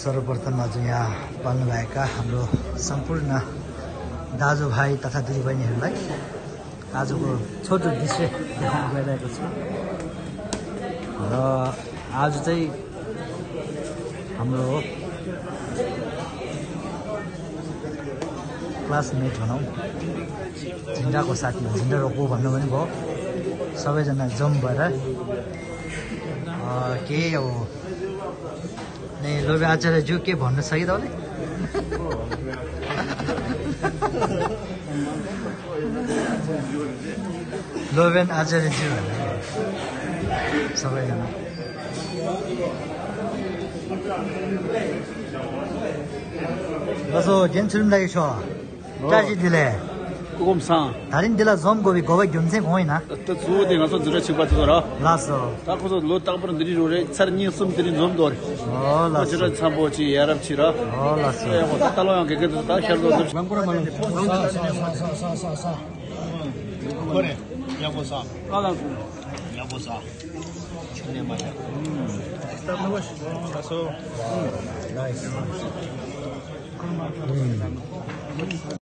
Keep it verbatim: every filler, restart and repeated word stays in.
सर्वप्रथम आज यहाँ पाल्नुभएका हाम्रो सम्पूर्ण दाजुभाइ तथा दिदीबहिनीहरूलाई आजको छोटो दृश्य देखाउन गइरहेको छु। र आज चाहिँ हाम्रो क्लासमेट भनौँ, झिन्डाको साथी हो, झिन्डा रोको भन्नु पनि भयो। सबैजना जम भएर, अ, केही अब, अनि लोभे आचार्यज्यू के भन्न छ कि तपाईँले? लोभेन आचार्यज्यू भनेर सबैजना। ल सो, गेम सुरु लागि छ। ཀྲ་ཞིག་འདི་ལས། སྐུ་ཁམས་བཟང་། ད་རིང་འདི་ལ་འཛོམས་དགོས་པའི་དགོས་པ་རྒྱུ་མཚན་གང་ཡིན་ན། ད་གཙོ་བོ་དེ་ང་ཚོ་འཛིན་གྲྭ་གཅིག་པ་དེ་ཚོ་ར། ལགས་སོ། ད་ཁོ་ཚོ་ལོ་རྟག་པར་འདི་རིང་རོགས་རེད། ཚར་གཉིས་གསུམ་དེ་རིང་འཛོམས་འདུག་རེད། ཨོ་ལགས་སོ། ཁོ་ཇི་འདྲ་འཚམ་པོ་ཅིག་ཡ་རབས་ཅིག་ར། ཨོ་ལགས་སོ། ཡག་པོ་ད་ལོ་ཡང་དགེ་རྒན་དེ་ཚོ་ད་ཤར་ལོ་འཛོམས། ལང་ཀོ་ར་མ་ལང་ཀོ་ར། ས་ས་ས་ས་ས་ས། ཁོ་རེ་ཡག་པོ་ས། ཨ་ལགས་སོ། ཡག་པོ་ས། ཆུ་ནས་མ་ཡག་ལགས་སོ། ནའིས།